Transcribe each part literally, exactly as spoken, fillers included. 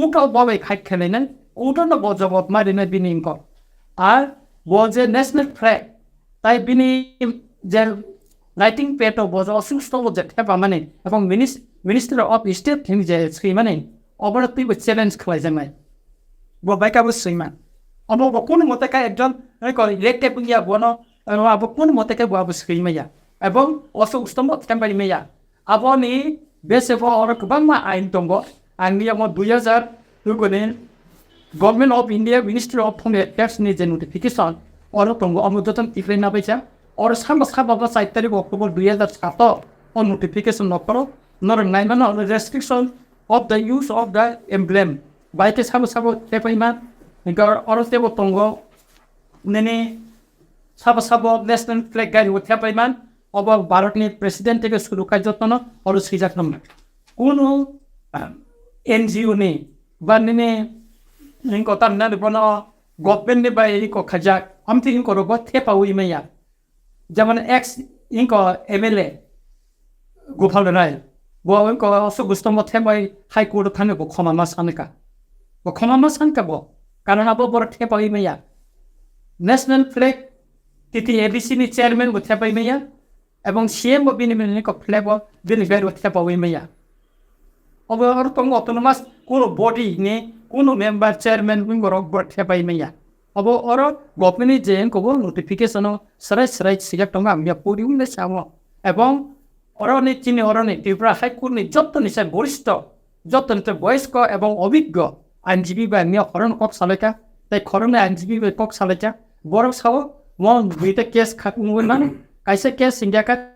uto bo bai khai khelai nai, uto no bo jawab ma rinai bini ingko. Ar bo je national flag, tai bini je writing pad o bo je osuk stomo je thepa mani, ebong minis-, Ministry of State hini je swi mani, obo no twi bo challenge khlai jaknai. Bo bai kabo swi man. Obo bo kunu mote ka ekjon, oi ko, elected wngya bono, abo kunu mote ka bo abo swi maya. Ebong osuk stomo thembai maya. Aboni bese bo oro kwbangma ain tongo. Ang ni omo dui hajar tuguni Government of India Ministry of Home Affairs ni je notification oro tongo, omo joto tiklai na baisa. Oro sabo sabo bo char tarik October dui hajar sato o notification no phoro norok nai mano restriction of the use of the emblem. Bai khe sabo sabo thepai man. Hingke oro tebo tongo nini sabo sabo national flag gari o thepai man. Obo Bharat ni president theke suru khai jotono oro swijak nang. Kunu, ah, N G O ni ba nini ingko tamnani bono government ni bai ingko khajak amthi ingko rogo thepa wi maya. Jemon ex ingko M L A Gopal Rai, bo ingko osuk stomo thepai High Court thani bo khoma ma sanika. Bo khoma ma sanika bo. Karon abo boro thepa wi maya. National flag T T A D C ni chairman bo thepai maya. Ebong C M bo bini bini ko flag bo bini gari bo thepa wi maya. Obo oro tongo autonomous kuno body ni kuno member chairman wngorok bo thepai maya. Obo oro government ni je wngkha bo notification o srai srai sijak tongo ang ya pori wngde samo. Ebong oro ni chini oro ni Tripura High Court ni joto ni sai boristo, joto ni boyosko ebong obiggo ain jibi bai ang ya horon kok salaika, tai khoroknwi ain jibi bai kok salaika. Borok sao mo duita case khak wngwi mano, kaisa case hingya kha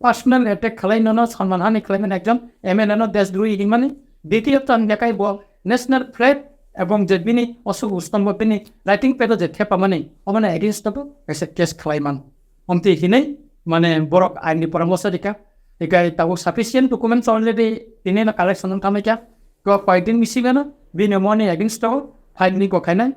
personal attack khlai nono Salman Hani khlai mani ekjon M L A no desdrohi hinmani. Ditiyo to hingya kai bo national flag ebong je bini osuk ustombo bini writing pad o je thepa mani obono against o bo kaisa case khlai man. Omti hinwi mane borok ain ni poramoso rika. Hikai tabuk sufficient documents already tini no collection wng tangmai kha. Ko koyekdin bisingo no bini moni against o file ni kok khainai.